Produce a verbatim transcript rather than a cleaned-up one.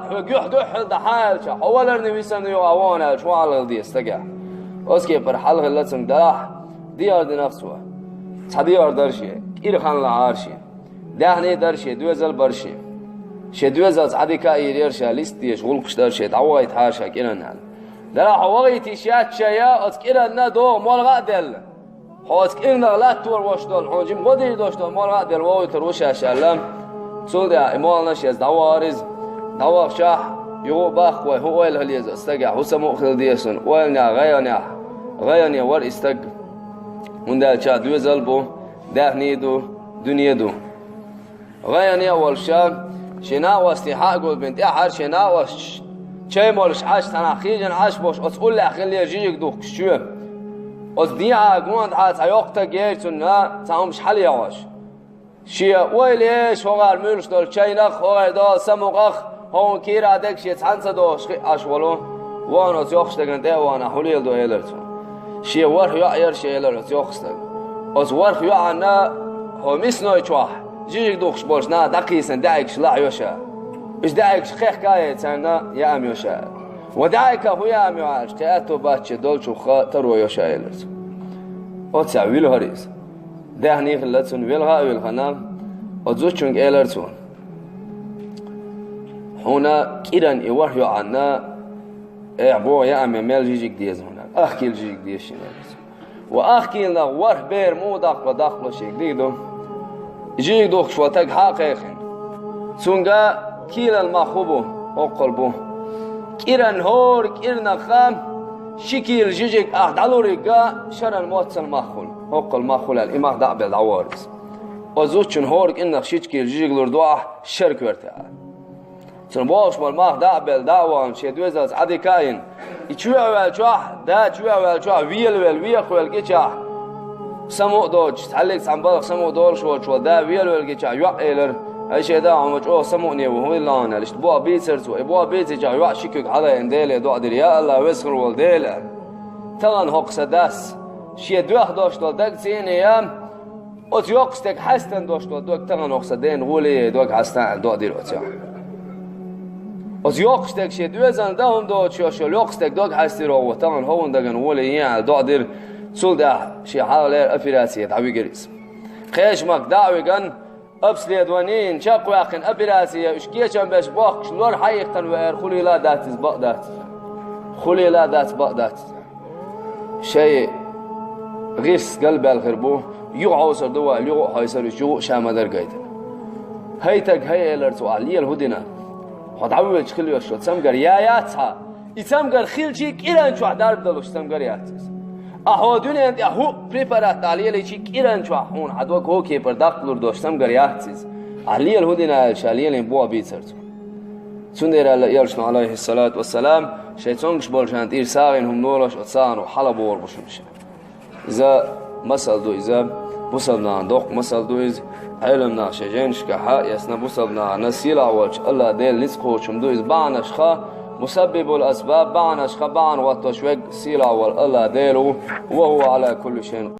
Хьо гуьхь-гуьхьал дан хьаьлча, хьо валарна висана юкъа вон аьлча, хьо хьалхал деза стага. Оцу кепара хьалхалла цунга делахь, дехар динах цо. Цхьа дехар дара шен, кӀира хан лахьара шен. Даьхни дара шен, доьзал бара шен. Шен доьзалца Ӏадика а йийр яра ша, лист дезаш гӀуллакхаш дара шен, дӀавахийтахьара ша кӀиранна аьлла. Делахь хьо вахийта йиш яц шайна, оцу кӀиранна догӀу молха а делла. Хьо оцу кӀирнах латтор вош долу, хьуна жима гӀо дийр дош долу молха а делла вохуьйтур ву шаьш аьлла. Цул тӀаьхьа и молханаш еза дӀавахара иза. ДӀавахчахь, юха а баккха вай, хӀун ойла хила еза оцу стагехь, хӀун самукъа хила деза шуна, ойланехь, гӀайгӀанехь, гӀайгӀане вара и стаг. ХӀунда аьлча доьзал бу, даьхни ду, дуьне ду. ГӀайгӀане а волуш, шен накъостий хьа а гулбина, тӀаьххьара шен накъосташ чай молуш Ӏаш, цхьанхьа хиъна Ӏаш болуш, оцу уллехь хилла жижиг духкуш чоь. Оцу дехьа гонаха цхьа йоккха стаг яра цунна, цхьа хӀумаш хьалаехьош. Шен ойла еш, хӀокхара муьйлуш долу чайнах, хӀокхара долу самукъах, хӀокхунна кийрахь дерг шен цхьаьна ца дохуш хиъна Ӏаш волу, вахана оцу йоккхачу стагана тӀе а вахана, хьулийла ду элира цо. Шен ворхӀ йоӀ яра шен элира оцу йоккхачу стага. Оцу ворхӀ йоӀанна хӀокху мисной чохь жижиг духкуш болчу наха дӀакхийсина даьӀигаш лахьа йо ша. Уьш даьӀигаш кхехка а яй царна яам йо ша. Ва даьӀигах хӀун яам йо аьлча, кхин аьтто бац шен долчух таро йо ша элира цо. Оццехь вилхара иза. Даьхни хилла цунна, велха а вилхана, оцу зудчуьнга элира цо. Хьуна кӀиран и ворхӀ йоӀанна, эхь, боху яам йо, мел жижиг деза хьуна. Ах кийла жижиг деза шена элира цо. Ва ах кийла нах ворхӀ бер муха даккхало, даккхало шега дийр ду. Жижиг духкуш волу стаг хьа а кхайкхина. Цуьнга кийлал мах хӀун бу, хӀоккхул бу. КӀиран хӀора кӀирнахха ши кийла жижиг ахь дӀалуриг а шаран моццал мах хуьлу, хӀоккхул мах хуьлу аьлла, и мах дӀа а белла дӀавахара иза. Оцу зудчун хӀора кӀирнах ши кийла жижиг лур ду ахь шара коьрта аьлла. Цунна бохуш болу мах дӀа а белла, дӀа а вахана, шен доьзалца Ӏадика а йина. И чоьхьа ваьллачохь, да чоьхьа ваьллачохь, велавелла, вехавелла гичахь, самукъа доцуш, цхьаьллиг цхьана балха самукъа долуш волчу волу да велавелла гичахь, йоӀа элира: «Ай, шен да, хьо ма чӀогӀа самукъане ву, хӀун хилла хьуна?» аьлла. Иштта боху бийцара цо, и боху бийцичахь йоӀа ши куьг хьалаайина, Деле доӀа дира: «Я АллахӀ, веза хир волу Дела, тахана хӀокху сан дас шен доьхна долуш долу даг цӀийнан ян, оцу йоккхачу стеган хьаьстан долуш долу дог тахана хӀокху сан ден гӀоле яй дог хьаьстан», аьлла доӀа дира оцу йоӀа. Оцу йоккхачу стеган шен доьзална дан хӀума доцуш йолу йоккха стеган дог хьаьстира хӀокхо, тахана хӀокхуьнан дагана гӀоле ян аьлла доӀа дира. Цул тӀаьхьа шен хьалхалера операци дӀавигира иза. Кхечамах дӀа а вигна, обследование йина, чекхваьккхина операци, уьш кечам беш бохкуш лор хьаиккхина веара, хулийла а дац иза, бакъ дац иза. Хулийла а дац, бакъ дац иза. Шайн гӀирс галбаьлла хир бу, юха хьовсур ду вай, юха а хьовсур, уьш юха а ша ма-дарра гайтина. ХӀай стаг, хӀай, элира цо, ахь лела хӀун дина? Хьо дӀавоьдуш хила йолуш йолу цамгар я яц хьан? И цамгар хилчий, кӀиран чохь дарба далуш цамгар яц иза. Ахь хӀокху дуьненна тӀехь хӀуъа препарат ахь лелийчий, кӀиран чохь хьуна хьан дог хӀокху кепара даккха лур долуш цамгар яц иза. Ахь лела хӀун дина аьлла, ша лелийна боху бийцара цо. Цундела аьлла элчано, Ӏалайхиссалату вассалам, шайн цомгуш болчарна тӀера сагӀина хӀума лолош, оцу сагӀано хьалабогӀур бу шуна ша. Иза масал ду, иза бусалба нахана доккха масал ду иза. Ӏеламнаха шайн жайнашкахь хьа а эцна, бусалба нахана сийлахь волчу АллахӀ Делан ницкъ кхочуш хӀума ду иза. Бахьанашха, мусаббибул асбаб, бахьанашха бахьана хӀоттош верг сийлахь волу АллахӀ Дела ву, ва хӀува Ӏала кулли шайин